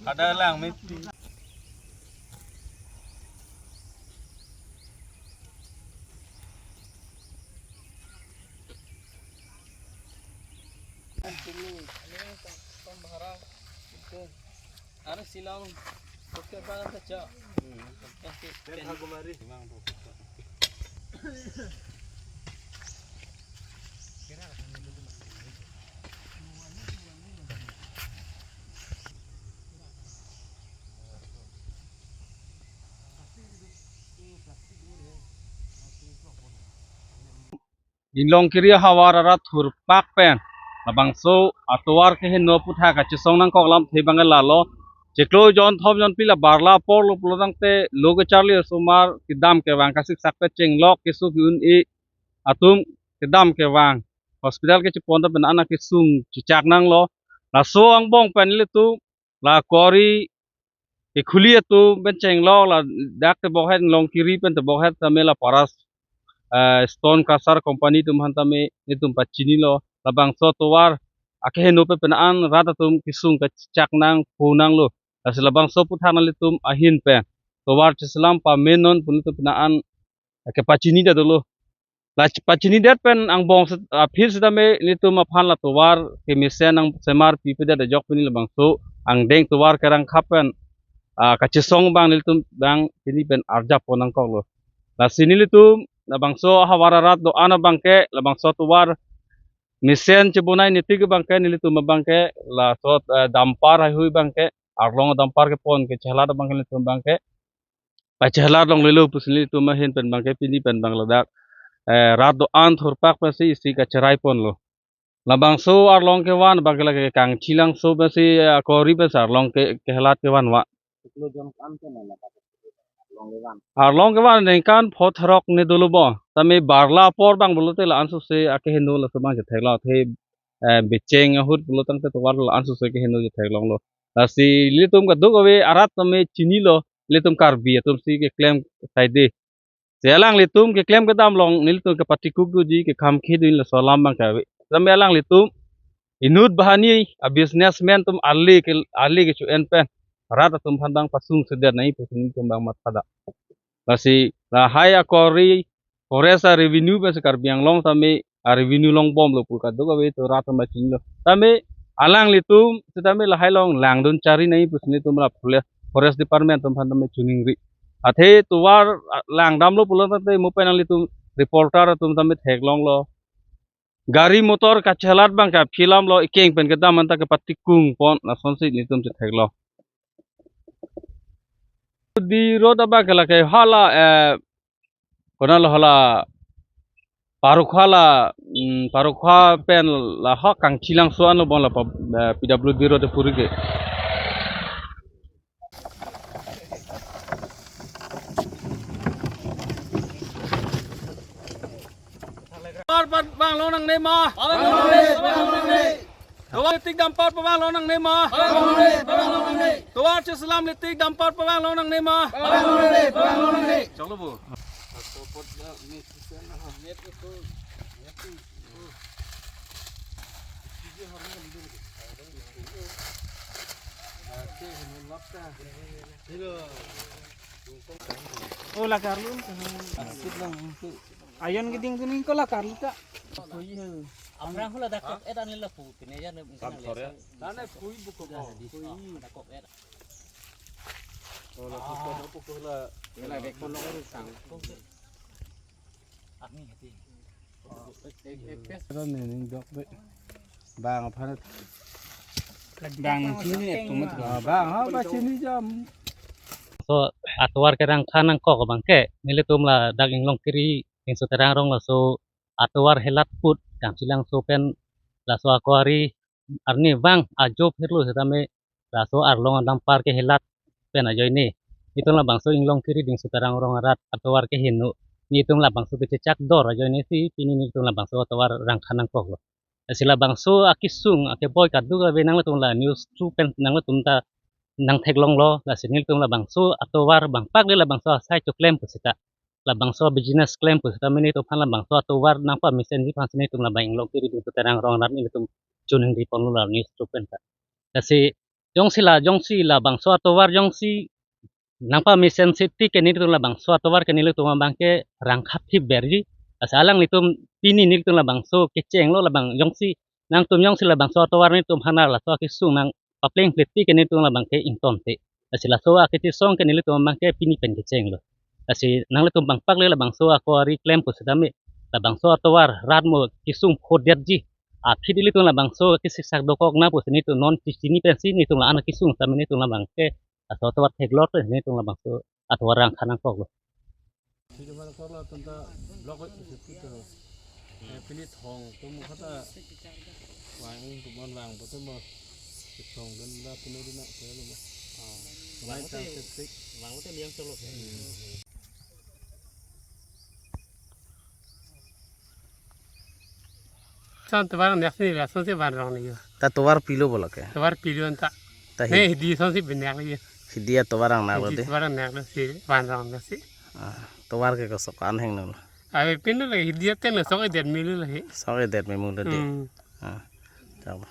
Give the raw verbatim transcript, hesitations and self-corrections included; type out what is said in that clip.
Ada lang, may Are silang. Oke, bang, ta cha. Inglongkiri ahavar arat thurpak pen labangso atovar keheno aputhak kachesong nangkok alamthe abang lalo. Chiklo jonthom jonphli la barla apor lo pulo tangte lo kecharli osomar kedam kevang, kasiksak pen chenglok keso ke-un-e atum kedam kevang, hospital kechepon ta pen an akesung chechak nanglo. Laso angbong pen ilitum la kori kekhuli atum pen chenglok, ladak tebokhet Inglongkiri pen tebokhet tame la Paras, eh, stone crusher company atum aphan tame nelitum pachinilo. Labangso atovar akeheno pen pen an rat atum kesung kechak nangpo nanglo. Lasi labangso aputhak nanglitum ahin pen tovar cheselam pamenon pu nelitum pen an kepachini det dolo. La pachini det pen angbong set, ah, aphi setame nelitum aphan la tovar kemesen nangsemar pipedet ajok pini labangso angdeng tovar kerangkha pen, ah, kachesong abang nelitum abang pini pen arjap pon nangkoklo. Lasi nelitum labangso ahavar arat do-an abangke labangso tovar mesen chebonai netik abangke nelitum abangke laso, eh, dumper haihui abangke arlong dumper kepon kechelat abangke nelitum abangke pachelat longlelo pusi nelitum ahin pen abangke pini pen abang ladak, eh, rat do-an thurpak pensi isi kacherai ponlo. Labangso arlong kevan abangke lake Kangchilangso pensi, eh, akori pensi arlong ke, kehelat kevan va. Chiklo jon an pen na, arlong kevan. Arlong kevan ningkan pho throk ne dolo bo. Tame barla apor abang pulote la-an sose akeheno laso abang chetheklong athe, eh, becheng ahut pulo tangte tovar la-an sose keheno chetheklonglo. Lasi nelitum kadokave arat tame chinilo, nelitum Karbi atumsi keklem saide. Si alanglitum keklem kedam along nelitum kepatikuk doji, kekham khe doji laso alam abangke ave. Tame alanglitum inut banghini a-businessman atum ale ke, ale kecho-en pen rat atum aphan abang pasungsedet nangji pusi nelitum abang matha da. Lasi lahai akori forest a-revenue pensi Karbi Anglong tame a-revenue longbomlo pu kadokave to rat atum chinilo. Tame alanglitum setame lahai along langdun chari nangji pusi nelitum la fore-, forest department atum aphan tame choningri. Athe tovar, ah, langdamlo pulo tangte mo pen nanglitum reporter atum tame theklonglo. Gari motor kachelat abangke aphi alamlo, ekeng pen kedam anta kepatikung pon, lasonsi nelitum chetheklong. Di road abangke lake hala, eh, konatlo hala Parokhowa la, mm, Parokhowa pen la ha Kangchilangso anlo bon la pa, eh, P W D road puri ke. Tovar pabang longnangne ma? Pabang longnangne, pabang longnangne. Tovar litik dumper pabang longnangne ma? Pabang longnangne, pabang longnangne. Tovar cheselam litik dumper pabang longnangne ma? Pabang longnangne, pabang longnangne. Chalo bo. Oh, la karlu. Ayon keding kuning ko la karlu ta. Aphrang hula dakok et anil lapu pine ya ne. Tane pui buko ko. Dakok et. Oh, la buko ko la. Ela dekon lo sang. Ani hati. Ran ne ning dok be. Bang aphan. Bang nang chini ne tum. Ah, bang ha ba chini jam. So, atovar kerangkha nangkok abangke nelitum ladak Inglongkiri Dingso Terang rong laso atovar helat put Kangchilangso pen laso akwari arni vang ajo phirlo setame laso arlong a-dumper kehelat pen ajoine nelitum labangso Inglongkiri Dingso Terang rong arat atovar keheno, nelitum labangso kechechak dor ajoine si pini nelitum labangso atovar rangkha nangkoklo. Lasi labangso akesung akeboi kadokave nanglitum la news through pen nanglitum ta nangtheklonglo, lasi nelitum labangso atovar bang pakle labangso asai choklem pu seta. labangso business klem pusitame nelitum aphan labangso atovar nangpamesenji aphansi nelitum labang Inglongpi Riso Terang Rong Arat nelitum choningri ponlo la news group pen ta. Lasi jongsi la, jongsi labangso atovar jongsi nangpamesen safety ke nelitum labangso atovar ke nelitum abangke rangkha phip berji. Lasi alanglitum pini nelitum labangso kechenglo labang jongsi nangtum jongsi labangso atovar nelitum aphan laso akesung nangpapleng phlikti ke nelitum labangke ingtonte. Lasi laso akesung ke nelitum abangke pini pen kechenglo. Lasi nanglitum bangpak le labangso ako ari klem pusitame labangso atovar rat mo kesung phodetji. Aphi nelitum labangso kesiksak dokok na pusi nelitum non chini pensi nelitum la-an akesung tame nelitum labangke laso atovar theklor pen nelitum labangso atovar rangkha nangkoklo. Pini thong atum kata vang, tumon vang, betul mo. Thong dan da puno di nak saya lo. Vang te, vang te liang solo. Son tovar nek ni la, son si van rong ni yo. Ta tovar pilo bola ke? Tovar pilo anta. Ta ne hi- hidi son si benek li yo. Hidi atovar ang nak lo de. Hidi tovar ang nak lo si van rong lo si. Ah, tovar ke kosok anheng lo. Ave pin lo hidi ate na sok edet milo lo hi. Sok edet me mulo de. Hmm. Ah. Chalo.